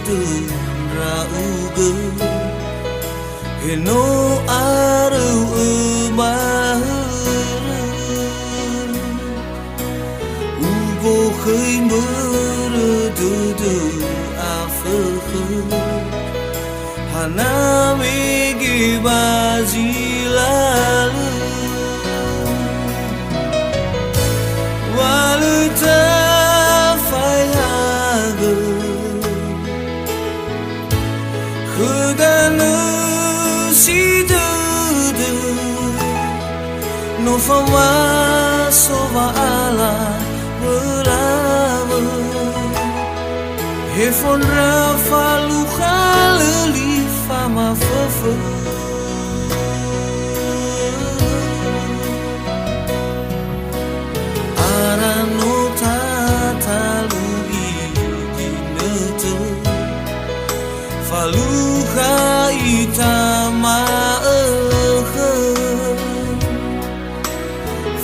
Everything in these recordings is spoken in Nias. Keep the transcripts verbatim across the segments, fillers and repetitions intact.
Ndra'ugö, he no aröu'ö mahörö. Ugokhöi mbörö dödö afökhö. Hana mege ba zi lalö. Wa lö tafaehagö. Khö danö si dödö, no faoma so wa'ala wölawö. He fondra falukha lö li famaföfö. Ara no tatalu iginötö, falukha ita ma'ökhö.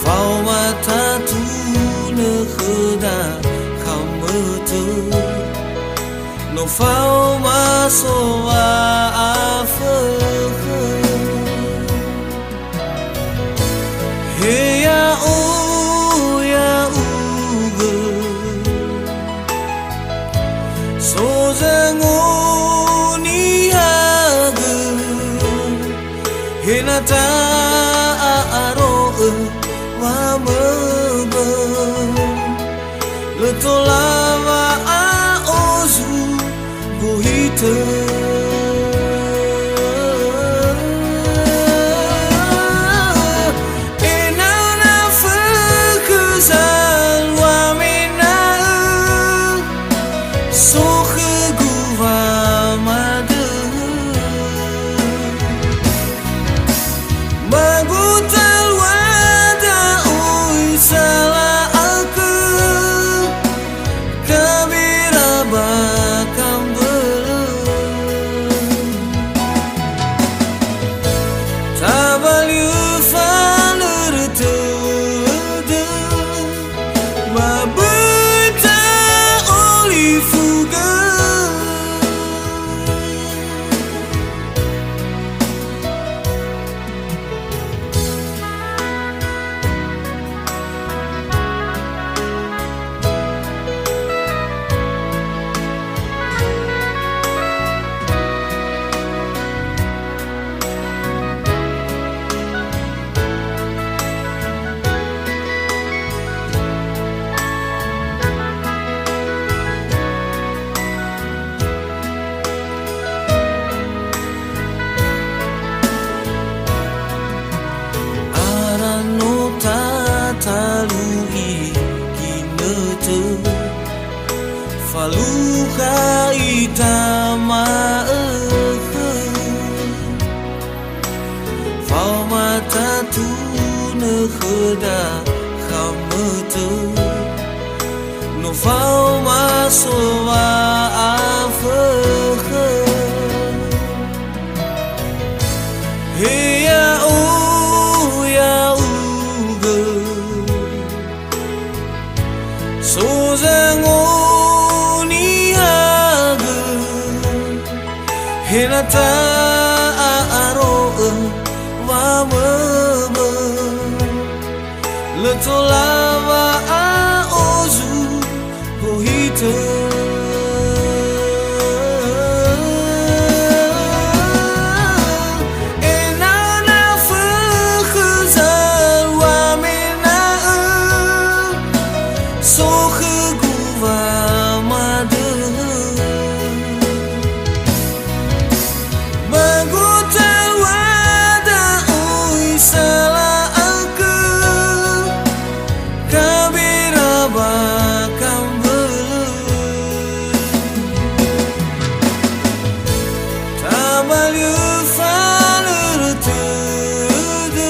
Faoma tatunö khöda khamötö, no faoma so wa'afökhö. He ya'o ya'ugö, so zangonihagö, he na ta'a'aro'ö wamöbö, lö tola wa'a'ozu gohitö. Ena'ö na fökhö zalua mena'ö, so khögu wamadöhö. Ba gotalua da'ö sala'akhö, kabera ba kambölö. Tabali'ö fanörö tödö, ba böi ta'olifugö. Ara no tatalu iginötö, falukha ita ma'ökhö. Faoma tatunö khöda khamötö, no faoma so wa'afökhö. He ya'o ya'ugö, so zangonihagö, he na ta'a'aro'ö wamöbö, lö tola wa'a'ozu gohitö. Ena'ö na fökhö zalua mena'ö, so khögu wamadöhö. Ba gotalua da'ö sala'akhö, kabera ba kambölö. Tabali'ö fanörö tödö,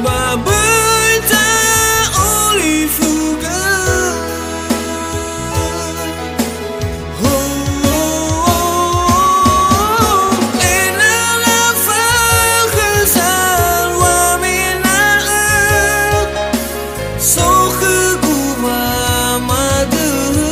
ba böi ta'olifugö. Ho, ho, ho, ho. Ena'ö na fökhö zalua mena'ö, so khögu wamadöhö.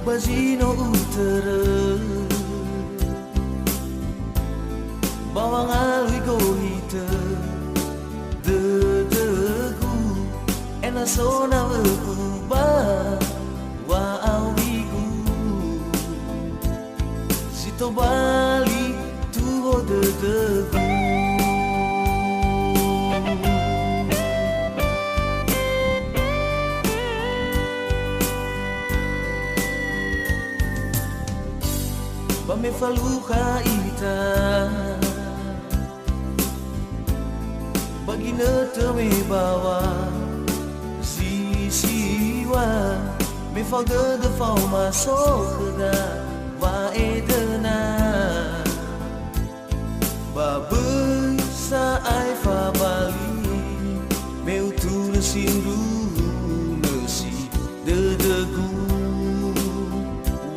Ba zi no utörö, ba wangalui gohitö dödögu, ena'ö so nawögu ba wa'aurigu. Si tobali tuho dödögu. Ba me falukha ita, ba ginötö me bawa zi siŵa, me fao dödö faoma so khöda wa'edöna. Ba böi sa'ae fabali, me utunö sindruhu nösi dödögu.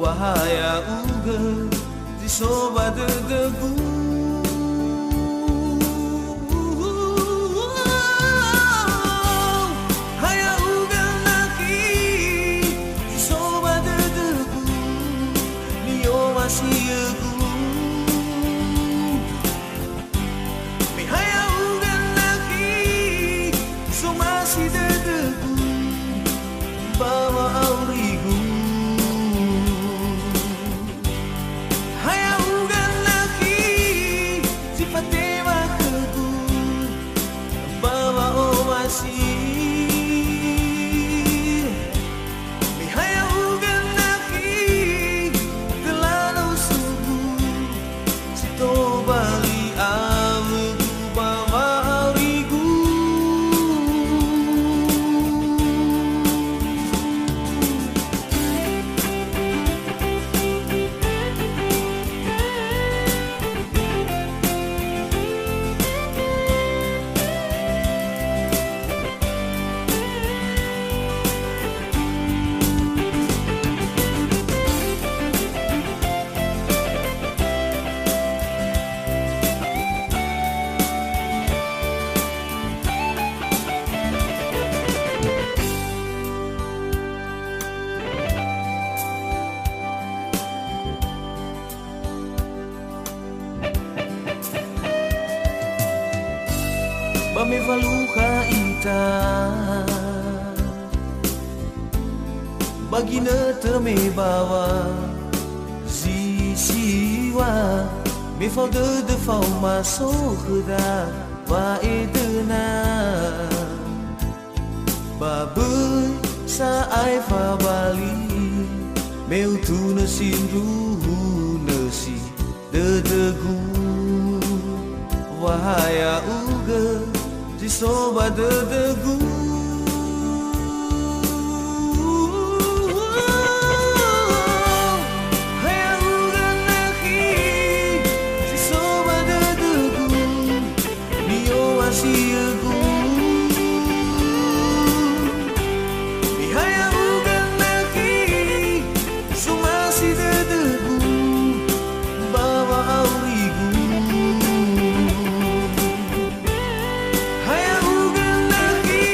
Wa ha ya'ugö zi so ba dödögu. Ha ya'ugö nakhi zi so ba dödögu, ni'omasi'ögu. Me ha ya'ugö nakhi somasi dödögu ba wa'aurigu. Ha ya'ugö nakhi zi fatema khögu ba wa'omasi. Me ha ya'ugö nakhi töla no usugu, si tobali awögu ba wa'aurigu. Ba me falukha ita, ba ginötö me bawa zi siŵa, me fao dödö faoma so khöda wa'edöna. Ba böi sa'ae fabali, me utunö sindruhu nösi dödögu. Wa ha ya'ugö zi so ba dödögu. Ha ya'ugö nakhi zi so ba dödögu. Ni'omasi'ögu. Me ha ya'ugö nakhi somasi dödögu ba wa'aurigu. Ha ya'ugö nakhi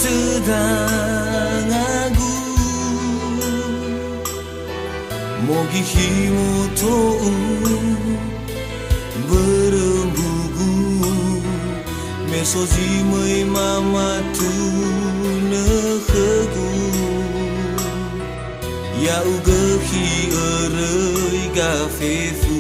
Tödangagū, mogikhi moto'u, börö mbugu, me so zi möi mamatunö khögu. Ya'ugö khi öröi gafefu.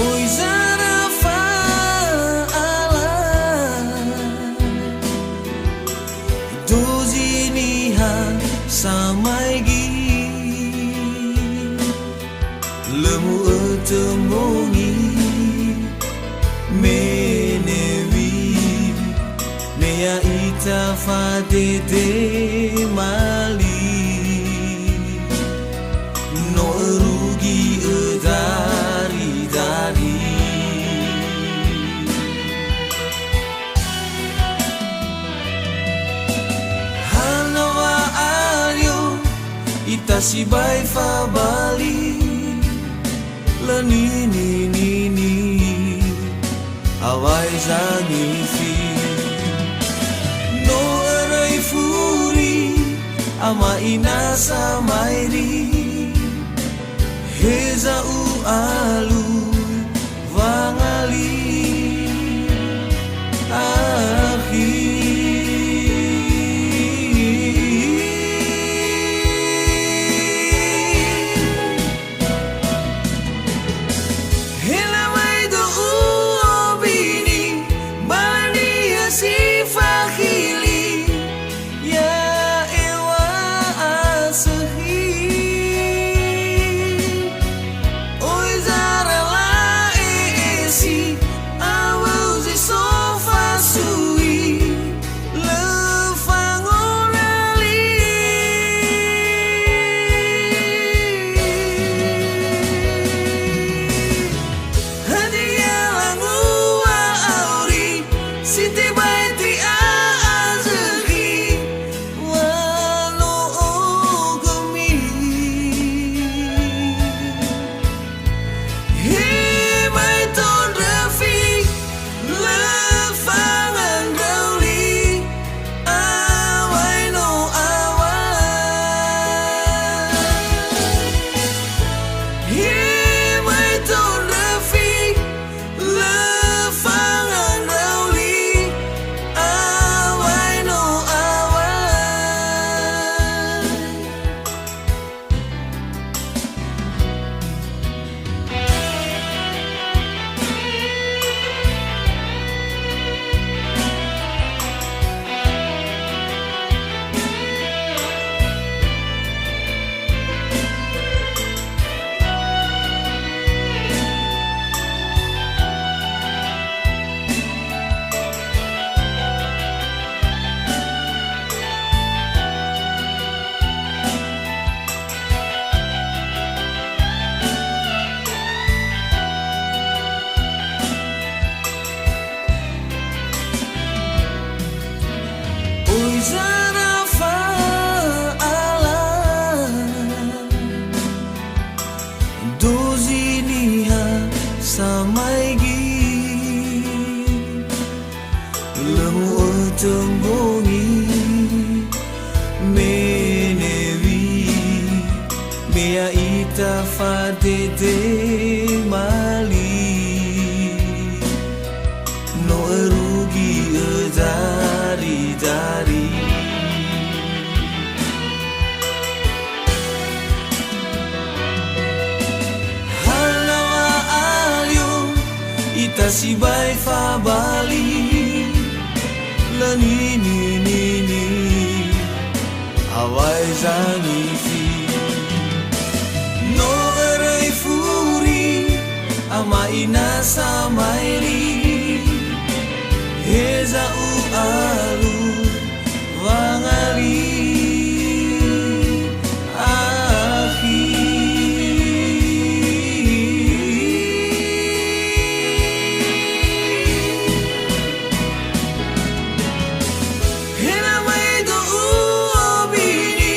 Oi zara fa'ala, dozi niha samaigi. Lö mu'ötö mbongi, me newi, me ya'ita fadede mali. No örugi ödaridari. Hana wa'alio, ita sibai fabali, lö nini-nini, awai zangifi. No öröi furi, ama ina samairi, heza u'alu, wangali, akhi. Hela mai do u'obini, balania si fakhili. Ya'eŵa'asökhi, oi zara la'e'esi, awö zi so fasui, lö fangorali. Hadia langua auri, si tebai ti'a azökhi, wa no ogömi. He mai tondröfi, lö fangandrauli, awai no awai. He mai tondröfi, lö fangandrauli, awai no awai. Oi zara fa'ala, dozi niha samaigi. Lö mu'ötö mbongi, me newi, me ya'ita fadede mali. No örugi ödaridari. Hana wa'alio, ita sibai fabali, lö nini-nini, awai zangifi. No öröi furi, ama ina samairi, heza u'alu, wangali, akhi. Hena mai do u'obini,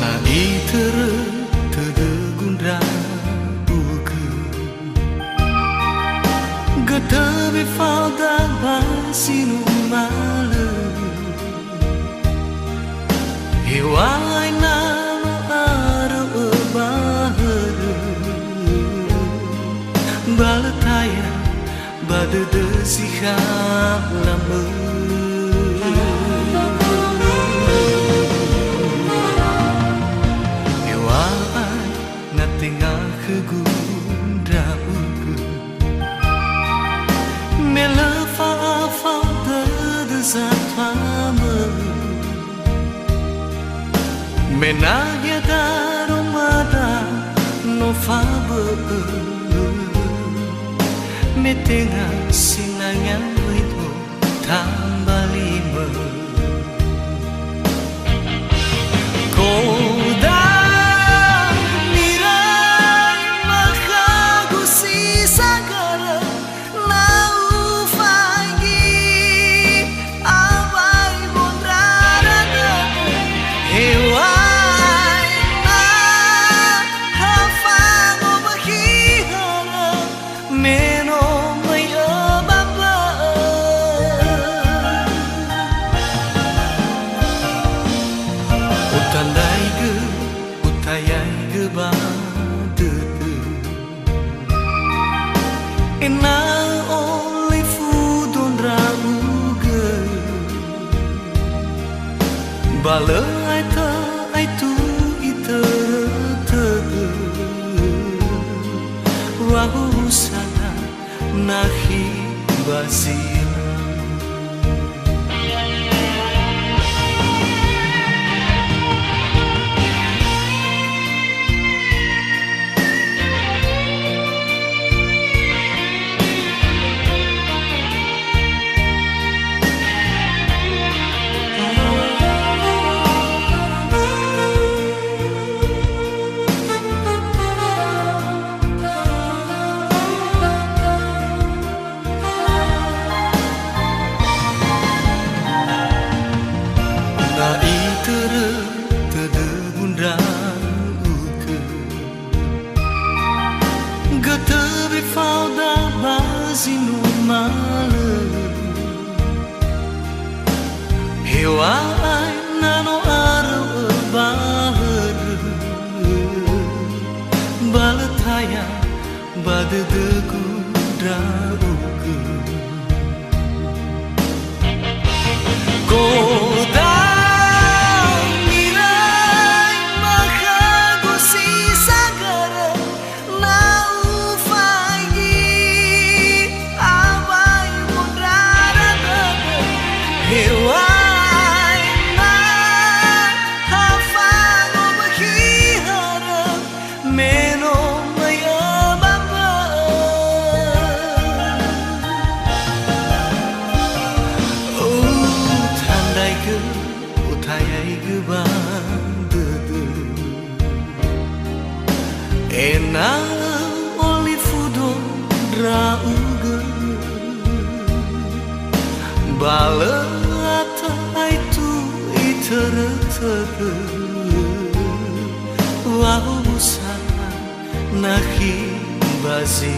Na itörö tödögu ndra'ugö, götö wefada ba zi numalö. Heŵa'ae na no aröu'ö ba hörö, ba lö taya ba dödö zi ha lamö. Heŵa'ae na tenga khögu ndra'ugö, me lö fa'afao dödö zatamö. Me nahia daromada no fabö'ö, me tenga sinangea waido tambalimö. Koda nirai ma khögu si sagörö, na ufaigi awai wondrara dödö, heŵa'ae na ha fangoma'ökhi hörö, me no möi'ö ba mbö'ö. Utandraigö, utayaigö ba dödö. Ena'ö olifudo ndra'ugö, ba lö aetu itörötörö, wa'usana nakhi ba zi lamö. Na itörö tödögu ndra'ugö, götö wefada ba zi numalö. Heŵa'ae na no aröu'ö ba hörö, ba lö taya ba dödögu ndra'ugö. Koda mirai ma khögu si sagörö, na ufaigi awai wondrara dödö, heŵa'ae na ha fangoma'ökhi hörö, me no möi'ö ba mbö'ö. Utandraigö, utayaigö ba dödö, ena'ö olifudo ndra'ugö, ba lö aetu itörötörö, wa'usana nakhi ba zi